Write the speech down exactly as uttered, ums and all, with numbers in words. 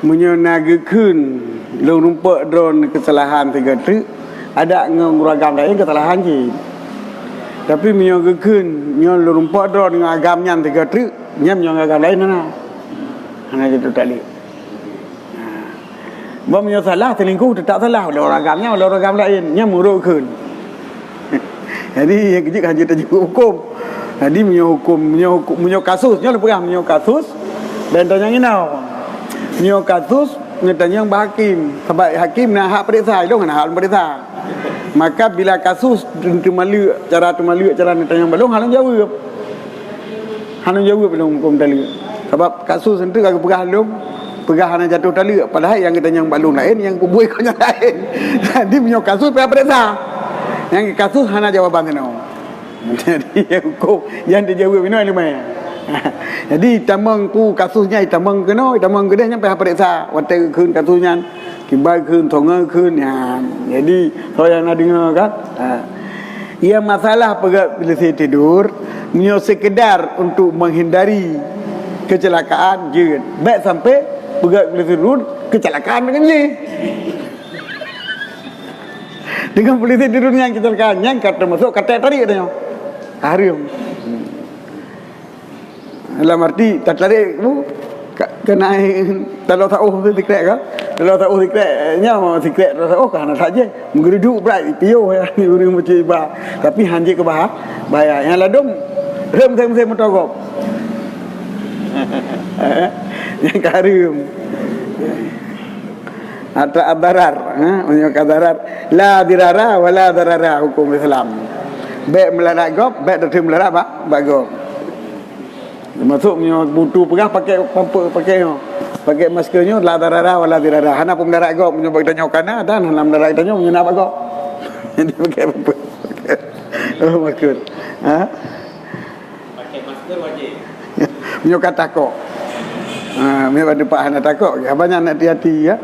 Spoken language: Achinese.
Meunyoe na geukheun lôn rumpok droe keusalahan sigoe treuk, adak ngon ureueng agam laén keusalahan cit. Tapi meunyoe geukheun nyoe lôn rumpok droe ngon agam nyan sigoe treuk, nyan meunyoe ngon agam laén hana. Hana jatuh taklek. Bah meunyoe salah, selingkuh, teutap salah. Lé ureueng agam nyan, lé ureueng agam laén, nyan meurok kheun. Jadi, nyang keujeuet hana jeuet tajeuet huköm. Jadi, meunyoe huköm, meunyoe huköm, meunyoe kasus, nyoe lôn peugah, meunyoe kasus, dan tanyong inoe. Meunyoe kasus, nyoe tanyong bak hakim. Sabab hakim na hak peuriksa, ilôn hana hak lôn peuriksa. Maka, bila kasus teumaleuek, cara teumaleuek, cara neutanyong bak lôn, hana lôn jaweueb. Hana jaweueb lôn huköm taleuek. Sabab kasus nyan ka geupeugah lôn, peugah hana jatuh taleuek, padahai nyang geutanyong bak lôn laén, nyang peubuet keu nyang laén. Jadi meunyoe kasus payah peuriksa. Nyang kasus hana jawaban sinoe. Jadi nyang huköm, nyang teujaweueb inoe lumai. Jadi tamong ku kasus nyan, tamong keunoe, tamong keudeh nyan payah peuriksa. Watèe geukheun kasus nyan, kiban kheun, songoe kheun, nyan. Jadi, soe nyang na deungoe kan? Ha. Nyang masalah peugöt peulisi tidur, meunyoe sekedar untuk menghindari kecelakaan, jeuet. Bèk sampai peugöt peulisi tidur, kecelakaan deungon jih. Deungon peulisi tidur nyang kecelakaan, nyang ka teumasuk ka tarik tanyoe. Hareuem. Dalam arti, tatarek tu, ka, keunan taloe saôh tu sikrek ka? Taloe saôh sikrek, nyan sikrek taloe saôh ka hana sajan. Meugeuruduk brat, piôh ya, ureueng bacut iba. Tapi han jeuet keu bahaya. Nyang ladôm, rhöm meusen-meusen moto gob. Nyang ka hareuem. Atra ad-darar, ha? Meunyoe ka darar, la dirara wa la darara huköm Islam. Bèk meularat gob, bèk tateuk meularat bak, bak gob. Teumasuk meunyoe butu peugah pakai pamper, pakai nyoe. Pakai masker nyoe, la darara wa la dirara. Hana peumudarat gob, meunyoe bak tanyoe kana, dan hana mudarat tanyoe, meunyoe na bak gob. Jadi pakai pamper. Oh, masker. Ha? Pakai masker wajib. Meunyoe ka takot. Ha, meunyoe bak teumpat hana takot, abang nyan hati-hati, ya.